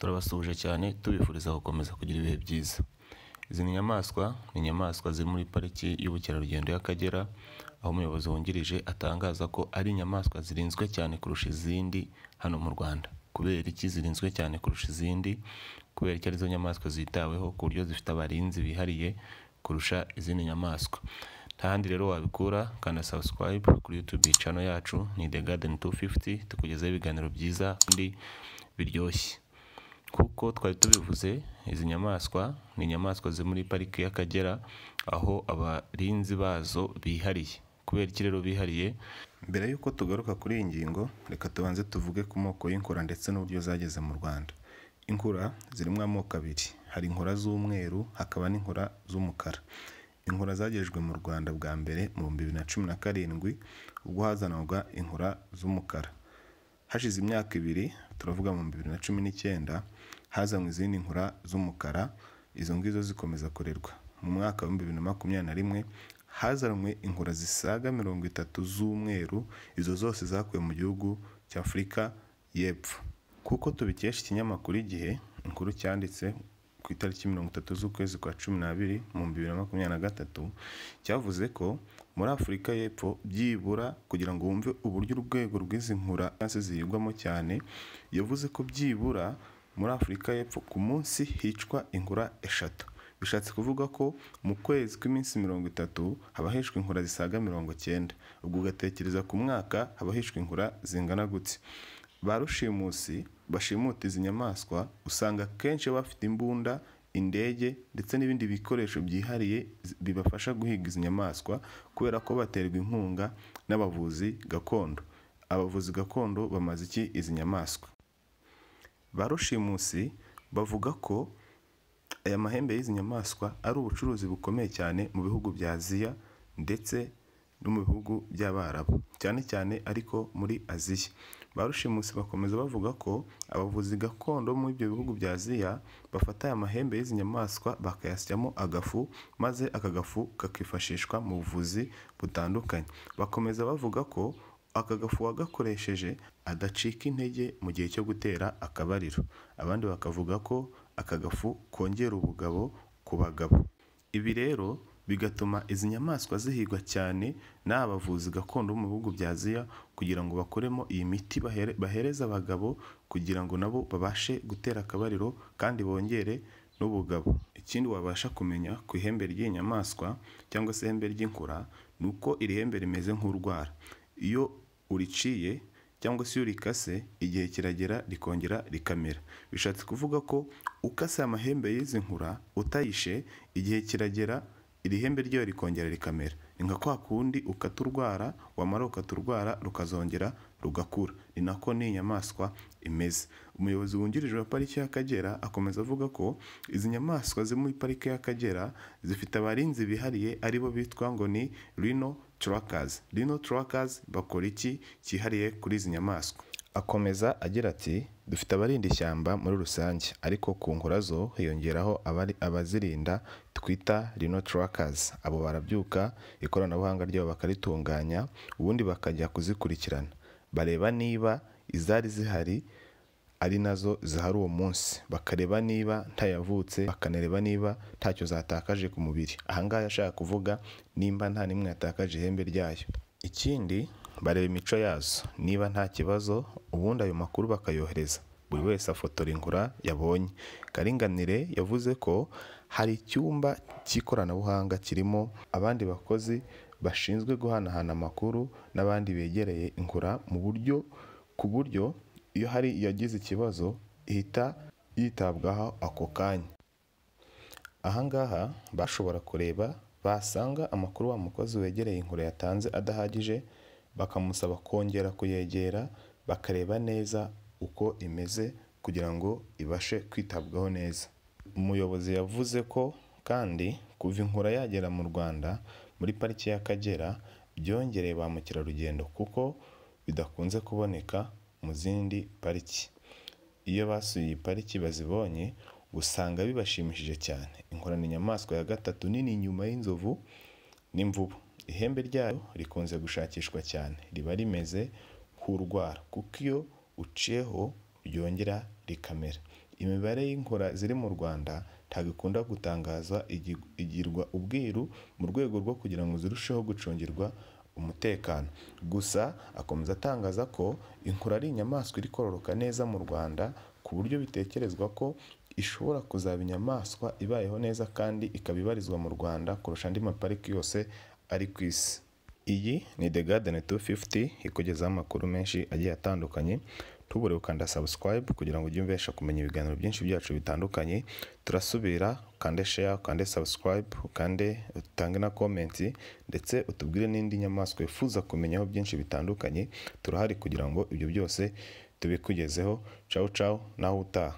Turabasuhuje cyane, tubifuriza gukomeza kugira ibihe byiza. Izi ni nyamaswa, ni inyamaswa ziri muri pariki y'ubukerarugendo y'Akagera, aho umuyobozi wungirije atangaza ko ari inyamaswa zirinzwe cyane kurusha izindi hano mu Rwanda. Kubera iki zirinzwe cyane kurusha izindi? Kubera ko arizo nyamaswa zitaweho ku buryo zifite abarinzi bihariye kurusha izindi nyamaswa. Nta handi rero wabikura, kanda subscribe kuri YouTube channel yacu ni The Garden 250, tukugezaho ibiganiro byiza kandi biryoshye. Kuko twari tubivuze, izi nyamaswa ni inyamaswa ziri muri pariki y'Akagera, aho abarinzi bazo bihariye. Kubera iki rero bihariye? Mbere y'uko tugaruka kuri iyi ngingo, reka tubanze tuvuge ku moko y'inkura ndetse n'uburyo zageze mu Rwanda. Inkura zirimo amoko abiri, hari inkura z'umweru hakaba n'inkura z'umukara. Inkura zagejejwe mu Rwanda bwa mbere mu 2017 ubwo hazanwaga inkura z'umukara. Hashize imyaka ibiri, turavuga mu 2019, hazanwe izindi nkura z'umukara, izo ngizo zikomeza kurerwa. Mu mwaka wa 2021 hazanwe inkura zisaga 30 z'umweru, izo zose zakuwe mu gihugu cya Afurika y'Epfo. Kuko tubikesha ikinyamakuru Igihe, inkuru cyanditse ku itariki 30 z'ukwezi kwa 12 mu 2023, cyavuze ko muri Afurika y'Epfo byibura, kugira ngo wumve uburyo urwego rw'izi nkura zihigwamo cyane, yavuze ko byibura muri Afurika y'Epfo ku munsi hicwa inkura 3. Bishatse kuvuga ko mu kwezi kw'iminsi 30 haba hishwe inkura zisaga 90. Ubwo ugatekereza ku mwaka haba hishwe inkura zingana gute? Ba rushimusi bashimuta izi nyamaswa usanga akenshi bafite imbunda, indege ndetse n'ibindi bikoresho byihariye bibafasha guhiga izi nyamaswa, kubera ko baterwa inkunga n'abavuzi gakondo. Abavuzi gakondo bamaze iki izi nyamaswa? Ba rushimusi bavuga ko aya mahembe y'izi nyamaswa ari ubucuruzi bukomeye cyane mu bihugu bya Aziya ndetse no mu bihugu by'Abarabu, cyane cyane ariko muri Aziya. Ba rushimusi bakomeza bavuga ko abavuzi gakondo muri ibyo bihugu bya Aziya bafata aya mahembe y'izi nyamaswa bakayasyamo agafu, maze aka gafu kakifashishwa mu buvuzi butandukanye. Bakomeza bavuga ko aka gafu uwagakoresheje adacika intege mu gihe cyo gutera akabariro. Abandi bakavuga ko aka gafu kongera ubugabo ku bagabo. Ibi rero bigatuma izi nyamaswa zihigwa cyane n'aba bavuzi gakondo bo mu bihugu bya Aziya, kugira ngo bakoremo iyi miti bahereza abagabo, kugira ngo nabo babashe gutera akabariro kandi bongere n'ubugabo. Ikindi wabasha kumenya ku ihembe ry'iyi nyamaswa cyangwa se ihembe ry'inkura, ni uko iri hembe rimeze nk'urwara. Iyo uriciye cyangwa se iyo urikase, igihe kiragera rikongera rikamera. Bishatse kuvuga ko ukase amahembe y'izi nkura utayishe, igihe kiragera iri hembe ryayo rikongera rikamera. Ni nka kwa kundi ukata urwara, wamara gukata urwara rukazongera rugakura. Ni nako n'iyi nyamaswa imeze. Umuyobozi wungirije wa pariki y'Akagera akomeza avuga ko izi nyamaswa ziri muri pariki y'Akagera zifite abarinzi bihariye, aribo bitwa ngo ni Rhino Trackers. Rhino Trackers bakora iki cyihariye kuri izi nyamaswa? Akomeza agira ati dufite abarinda ishyamba muri rusange, ariko ku nkura zo hiyongeraho abazirinda twita Rhino Trackers. Abo barabyuka ikoranabuhanga ryabo bakaritunganya, ubundi bakajya kuzikurikirana, bareba niba izari zihari ari nazo zihari uwo munsi, bakareba niba ntayavutse, bakanareba niba ntacyo zatakaje ku mubiri. Ahangaha yashaka kuvuga nimba nta n'imwe yatakaje ihembe ryayo. Ikindi bareba imico yazo niba nta kibazo, ubundi ayo makuru bakayohereza, buri wese afotora inkura yabonye. Karinganire yavuze ko hari icyumba cy'ikoranabuhanga kirimo abandi bakozi bashinzwe guhanahana amakuru n'abandi begereye inkura mu buryo ku buryo iyo hari iyagize ikibazo ihita yitabwaho ako kanya. Ahangaha bashobora kureba basanga amakuru wa mukozi wegereye inkura yatanze adahagije, bakamusaba kongera kuyegera, bakareba neza uko imeze kugira ngo ibashe kwitabwaho neza. Umuyobozi yavuze ko kandi kuva inkura yagera mu Rwanda muri pariki y'Akagera byongereye ba mukerarugendo, kuko bidakunze kuboneka mu zindi pariki. Iyo basuye iyi pariki bazibonye usanga bibashimishije cyane. Inkura ni inyamaswa ya gatatu nini nyuma y'inzovu n'imvubu. Ihembe ryayo rikunze gushakishwa cyane, riba rimeze nk'urwara kuko iyo uciyeho ryongera rikamera. Imibare y'inkura ziri mu Rwanda ntabwo ikunda gutangazwa, igirwa ubwiru mu rwego rwo kugira ngo zirusheho gucungirwa umutekano. Gusa akomeza atangaza ko inkura ari inyamaswa iri kororoka neza mu Rwanda, ku buryo bitekerezwa ko ishobora kuzaba inyamaswa ibayeho neza kandi ikaba ibarizwa mu Rwanda kurusha andi mapariki yose ari ku isi. Iyi ni The Garden 250 ikugezaho amakuru menshi agiye atandukanye. Ntubure gukanda subscribe kugira ngo ujye ubasha kumenya ibiganiro byinshi byacu bitandukanye. Turasubira, ukande share, ukande subscribe, ukande utange na comment, ndetse utubwire n'indi nyamaswa wifuza kumenyaho byinshi bitandukanye. Turahari kugira ngo ibyo byose tubikugezeho. Ciao ciao, naho utaha.